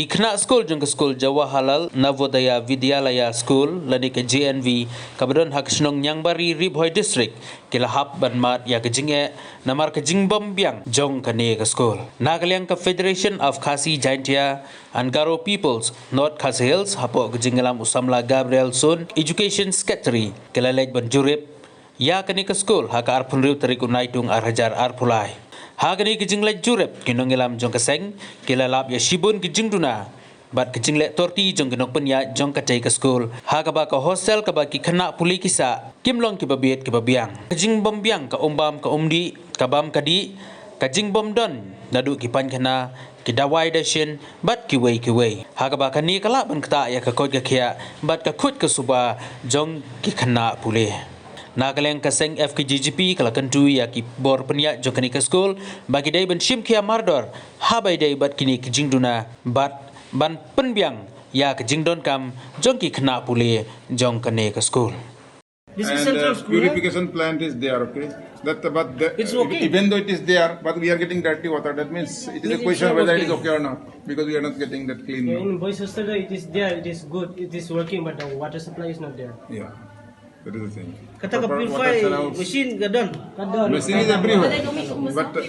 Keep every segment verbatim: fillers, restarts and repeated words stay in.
Ki khynnah skul jong ka skul Jawaharlal Navodaya Vidyalaya School lane ka J N V kaba don ha ka shnong Niangbari, Ri Bhoi District, ki la hap ban mad ïa ka jingeh namar ka jingbym biang jong kane ka skul. Na ka liang ka Federation of Khasi Jaintia and Garo Peoples North Khasi Hills, hapoh ka jingïalam u samla Gabriel Sun, Education Secretary, ki la leit ban jurip ïa kane ka skul ha ka arphew hynriew tarik u Naitung ar hajar arphew lai. Ha kane ka jingleit jurip, ki nongïalam jong ka seng ki la lap ïa shibun ki jingduna bad ka jingleh torti jong ki nongpynïaid jong katei ka skul, ha kaba ka hostel kaba ki khynnah pule ki sah kim long kiba bieit kiba biang. Ka jingbym biang ka um bam ka um dih, ka bam ka dih, ka jingbym don naduh ki painkhana, ki dawai dashin bad kiwei kiwei, ha kaba kane ka lah ban ktah ïa ka koit ka khiah bad ka khuid ka suba jong ki khynnah pule. Na ka liang ka seng F K J G P ka la kyntu ïa ki bor pynïaid jong kane ka skul ba ki dei ban shim khia mardor haba ïadei bad kine ki jingduna bad ban pynbiang ïa ka jingdonkam jong ki khynnah pule jong kane ka skul. This is and central uh, school, eh? Purification plant is there, okay? That, but the, it's okay. Even though it is there, but we are getting dirty water. That means it is it a question whether okay. It is okay or not, because we are not getting that clean. Yeah, no? In boys' hostel, it is there, it is good, it is working, but the water supply is not there. Yeah, that is the thing. Kata ka purifier machine ka don. Machine is everywhere, but.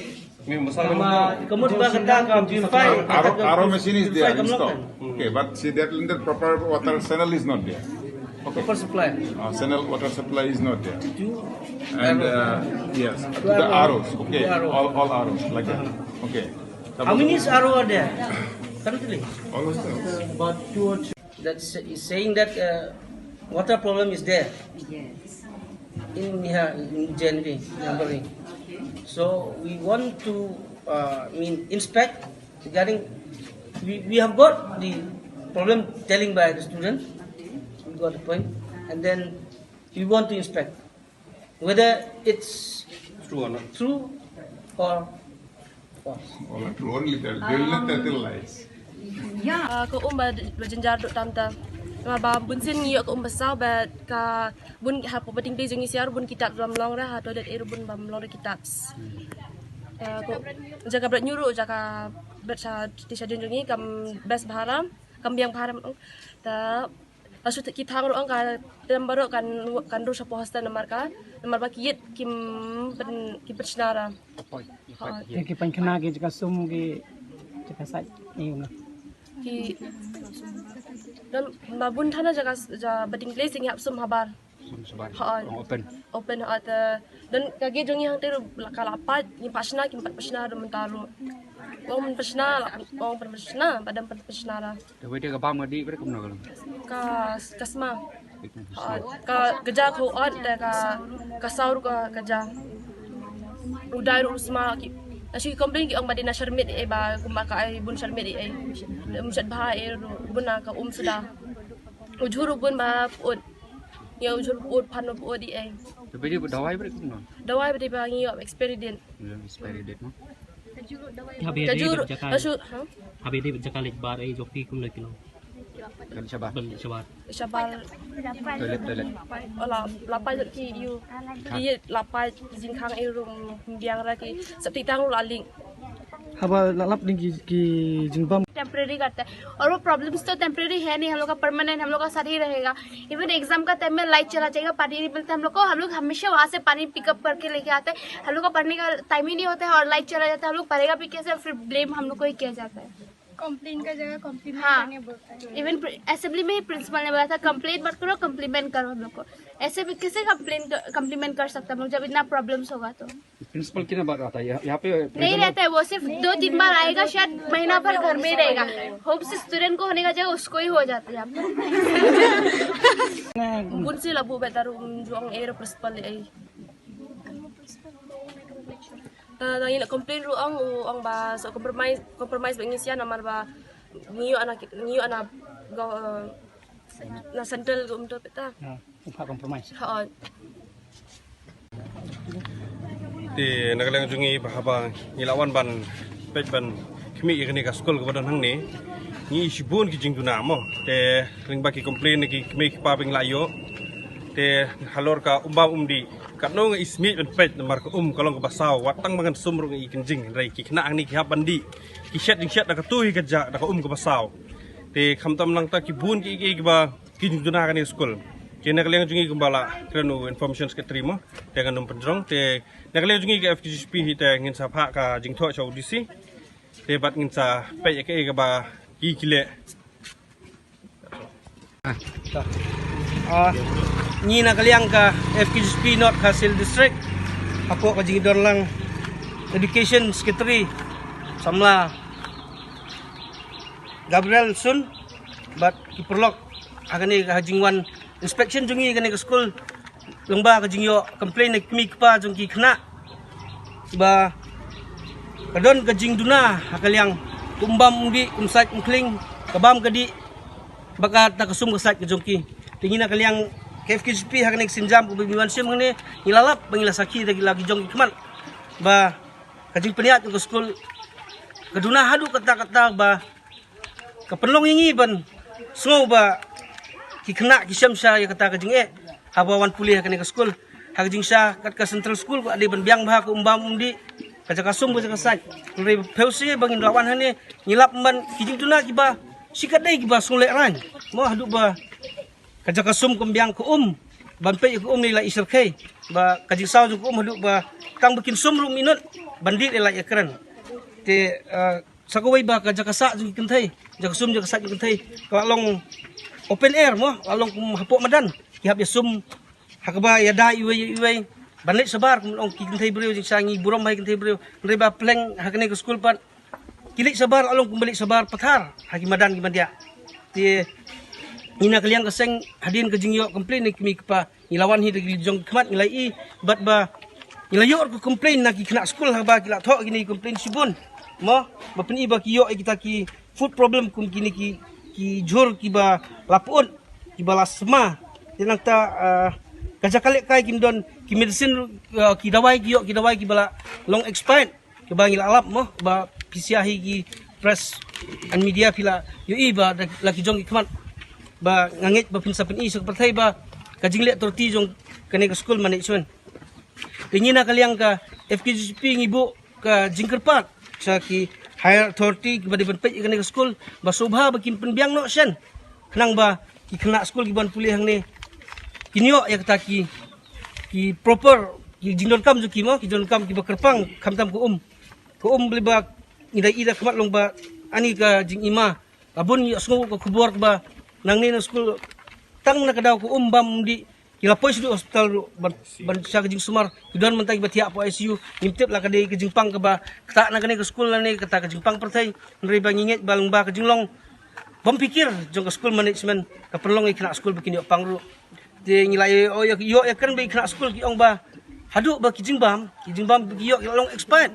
Uh, Kamu ba kata ka purifier. R O machine is there installed. Okay, but see that in the proper water channel is not there. Okay. Proper supply. Uh, channel water supply is not there. And uh, yes, the R Os. Okay, all, all R Os like that. Okay. How many R O are there? Currently? Almost. About two or three. That is saying that uh, water problem is there. Yes. In here, in J N V, Niangbari. Okay. So we want to uh, mean inspect regarding. We, we have got the problem telling by the student. Okay. We got the point, and then we want to inspect whether it's true or not. True or Only the, the only the lies. Ka um ba jynjar duk tam ta. Namar ba bun sien ngi ïoh ka um ba saw bad ka bun ha pdeng dei jong ngi siar bun kitab lam long ra ha toilet er bun bam long ra kitab. Ka jaka bret nyuru jaka bret sa ti sa jong ngi kam best bharam kam biang bharam ta. Asu ki thang ruh ang ka tem baroh kan kan ruh shapoh hostel namar ka namar ba ki ïit kim pen kim pen shnara. Ki pen khana ki jaka sum ki jaka sait ni nga. Ki dan ba bun thana jaka ja bading place ngi hap sum habar. Sum habar. Ha. Open. Open ha ta dan ka ge jong ngi hang te ruh ka la pat ngi pat shna kim pat shna ruh mynta ruh. Ong pen shna la ong pen shna badam pen shna ra. Te wei te ka bam ka dih bret kumno ka long? Ka ka sma. Ka ka ja ko ot te ka ka saur ka ka ja. U dai ru sma ki. Na shi complain ki ong ba dei na sharmit e ba kumba ka ai bun sharmit e. Um shat bha e ru bun na ka um suda. U jhur bun ba ut. Ya u jhur ut phan ut e. Te wei te dawai bret kumno? Dawai bret ba ngi experiment. Expiry date no. Kajur, kajur, asu, ha? Habis dia jaka lek bar ai joki kum lagi no. Kan shabar. Bel shabar. Shabar. Toilet, toilet. Ola, lapai ki yu. Di lapai jingkhang i rum biang ra ki. Septi tang la ling. Haba lalap ding ki ki jingbam. Temporary karta. और वो प्रॉब्लम्स तो टेम्परेरी है नहीं, हम लोग का परमानेंट, हम लोग का साथ ही रहेगा। इवन एग्जाम का टाइम में लाइट चला जाएगा, पानी नहीं मिलता हम लोग को, हम लोग हमेशा वहाँ से पानी पिकअप करके लेके आते हैं। हम लोग का पढ़ने का टाइम ही नहीं होता है और लाइट चला जाता है, हम लोग पढ़ेगा भी कैसे, फिर ब्लेम हम लोग को ही किया जाता है। कंप्लेन का जगह कॉम्प्लीमेंट हाँ। करने बोलता है। इवन असेंबली में ही प्रिंसिपल ने बोला था, कंप्लेन मत करो, कॉम्प्लीमेंट करो हम लोग को। ऐसे भी कैसे कंप्लेन कॉम्प्लीमेंट कर सकते हैं हम लोग जब इतना प्रॉब्लम्स होगा तो। प्रिंसिपल कितना बार आता है यहाँ पे? नहीं रहता है, वो सिर्फ दो तीन बार आएगा, शायद महीना भर घर में ही रहेगा। होप से स्टूडेंट को होने का जगह उसको ही हो जाता है यहाँ पे। Bunsi la bu betar um juang air principal ai. Nang ina complain ru ang u ang ba so compromise compromise ba ngisia namar ba ngiyo ana ngiyo ana go na central um to peta. Phah compromise. Ha. Te na ka liang jong ngi ba haba ngi la wan ban peit ban khmih ïa kane ka skul kaba don hangne. Ngi shibun ki jingduna mo. Te lyngba ki complain ki kmie ki kpa ba ngi la ïoh. Te halor ka um bam um dih. Katno nga i smiej ban peit namar ka um ka long kaba saw, wat tang ba ngan sum ruh nga i kynjing, hynrei ki khynnah hangne ki hap ban dih, ki shet jingshet da katu hi ka jaka, da ka um kaba saw. Te khamtam nangta ki bun ki, ki, kiba ki jingduna kane ka skul. Te na ka liang jong ngi kumba la kren u Information Secretary mo, te ngan ym pynjrong, te na ka liang jong ngi ka F K G G P hi te ngin sa phah ka jingthoh sha u D C. Te bad ngin sa peit ïa kaei kaba ki, ki leh. Ah, ngi na ka liang ka F K G G P North Khasi Hills District, hapoh ka jingdon lang Education Secretary samla Gabriel Sun bad ki paralok ha kane ka jingwan inspection jong ngi kane ka skul, lyngba ka jingïoh complain na ki kmie ki kpa jong ki khynnah ba ka don ka jingduna ha ka liang ka um bam um dih, um sait um khling, ka bam ka dih, ba kata ka sum ka sait ka jong ki. Te ngi na ka liang ka F K G P ha kane ka sienjam kaba ngi wan shim hangne, ngi la lap ba ngi la sakhi da ki la ki jong ki khmat ba ka jingpynïaid jong ka skul ka duna haduh katta katta ba ka pynlong ïa ngi ban sngew ba ki khynnah ki shem sha ïa kata ka jingeh haba wan pule ha kane ka skul. Ha ka jingshisha kat ka central school ka dei ban biang bha ka um bam um dih, ka jaka sum ka jaka sait. Hynrei phi ïohi ba ngin la wan hangne ngi lap ban ki jingduna kiba shi kat dei kiba sngewlehrain mo, haduh ba ka jaka sum kam biang, ka um ban peit ïa ka um ne la i syrkhei, ba ka jingsaw jong ka um haduh ba tang ba kin sum ruh minot ban dih ïa la ïa kren. Te, eh, sa kawei ba ka jaka sah jong ki kynthei, jaka sum jaka sah jong ki kynthei ka la long open air mo, la long kum hapoh madan, ki hap ïa sum ha kaba ïada iwei ïa iwei ban leit shabar. Kum long ki kynthei briew jingshisha ngi burom bha ïa ki kynthei briew, hynrei ba pynlong ha kane ka skul pat ki leit shabar la long kum ba leit shabar pathar ha ki madan ki mandia. Te ngi na ka liang ka seng hadien ka jingïoh complain na ki kmie ki kpa, ngi la wan hi da ki jong ki khmat, ngi la ïohi bad ba ngi la ïoh ka complain na ki khynnah skul haba ki la thoh kine ki complain shibun mo, ba pyni ba ki ïoh ïa kita ki food problem kum kine ki, ki jhur kiba la pyut, kiba la sma. Te nangta, ah, ka jaka lehkai kim don, ki medicine, ah, ki dawai ki ïoh, ki dawai kiba la long expired, kiba ngi la lap mo, ba phi sha hi ki press and media phi la ïohi ba da la ki jong ki khmat. Ba nga ngeit ba phin sa pyni sha ka pyrthei ba ka jingleh torti jong kane ka school management. Te ngi na ka liang ka F K G G P ngi buh ka jingkyrpad sha ki higher authority kiba dei ban peit ïa kane ka skul ba sngewbha ba kin pynbiang noh shen, khnang ba ki khynnah skul kiban pule hangne kin ïoh ïa kata ki, ki proper ki jingdonkam jong ki mo, ki jingdonkam kiba kyrpang, khamtam ka um. Ka um, balei ba ngi da i da khmat long ba ani ka jingima. Ka bun ïa sngew ka khubor ba nangne na skul tang na ka daw ka um bam um dih ki la poi sha hospital ruh ban, ban sha ka jingsumar, ki don mynta kiba thiah hapoh I C U. Ngim tip la ka dei ka jingpang kaba kata na kane ka skul lane kata ka jingpang pyrthei. Hynrei ba ngi ngeit ba lyngba ka jinglong bym phikir jong ka school management ka pynlong ïa ki khynnah skul ba kin ïoh pang ruh. Te ngi la ïoh, ïoh, ïoh ïa kren ba ki khynnah skul ki ong ba haduh ba ki jingbam, ki jingbam ki ïoh ki la long expired.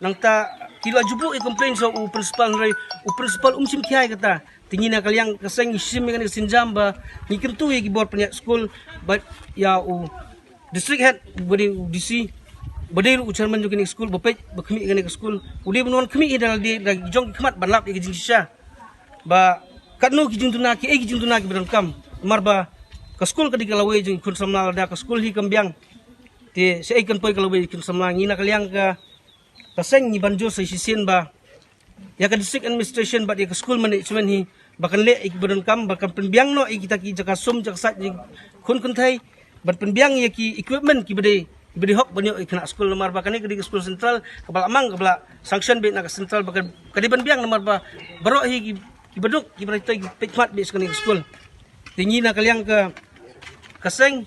Nangta ki la ju buh ïa complain sha u principal, hynrei u principal um shim khia ïa kata. Te ngi na ka liang ka seng ngi shim ïa kane ka sienjam ba ngi kyntu ïa ki bor pynïaid skul bad ïa u district head, ba dei u D C, ba dei ruh u chairman jong kane ka skul, ba peit ba khmih ïa kane ka skul. U dei ban wan khmih hi da lade da jong ki khmat ban lap ïa ka jingshisha ba katno ki jingduna, kiei ki jingduna kiba donkam. Namar ba ka skul ka dei ka lawei jong ki khun samla, lada ka skul hi kam biang, te shaei kan poi ka lawei ki khun samla? Ngi na ka liang ka, ka seng ngi ban jur sa shisien ba ïa ka district administration bad ïa ka school management hi ba kan leh ïa kiba donkam, ba kan pynbiang noh ïa kita ki jaka sum jaka sait jong ki khun kynthei, ban pynbiang ïa ki equipment kiba dei, kiba dei hok ban ïoh ïa ki khynnah skul. Namar ba kane ka dei ka school central kaba la mang, kaba la sanction beit na ka central, ba ka, ka dei ban biang namar ba baroh hi ki, kiba duk, kiba dei ki peit khmat beit sha kane ka skul. Te ngi na ka liang ka, ka seng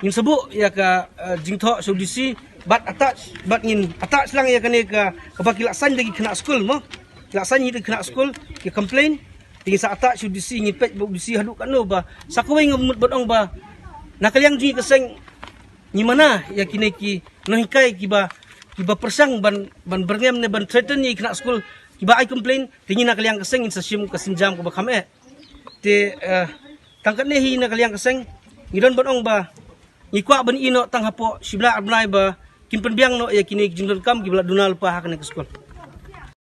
ngin sa buh ïa ka, eh, jingthoh sha u D C bad attach, bad ngin attach lang ïa kane ka, kaba ki la sign da ki khynnah skul mo. Ki la sign hi da ki khynnah skul ki complain. Te ngin sa attach sha u D C, ngin peit ba u D C haduh katno ba sa kawei nga mut ban ong ba na ka liang jong ngi ka seng ngi mana ïa kine ki nonghikai kiba, kiba pyrshang ban, ban byrngem ne ban threaten ïa ki khynnah skul kiba ai complain. Te ngi na ka liang ka seng ngin sa shim ka sienjam kaba kham eh. Te, eh, tang katne hi na ka liang ka seng ngi don ban ong ba ngi kwah ban ïeh noh tang hapoh shi bnai ar bnai ba kin pynbiang noh ïa kine ki jingdonkam kiba la duna lypa ha kane ka skul.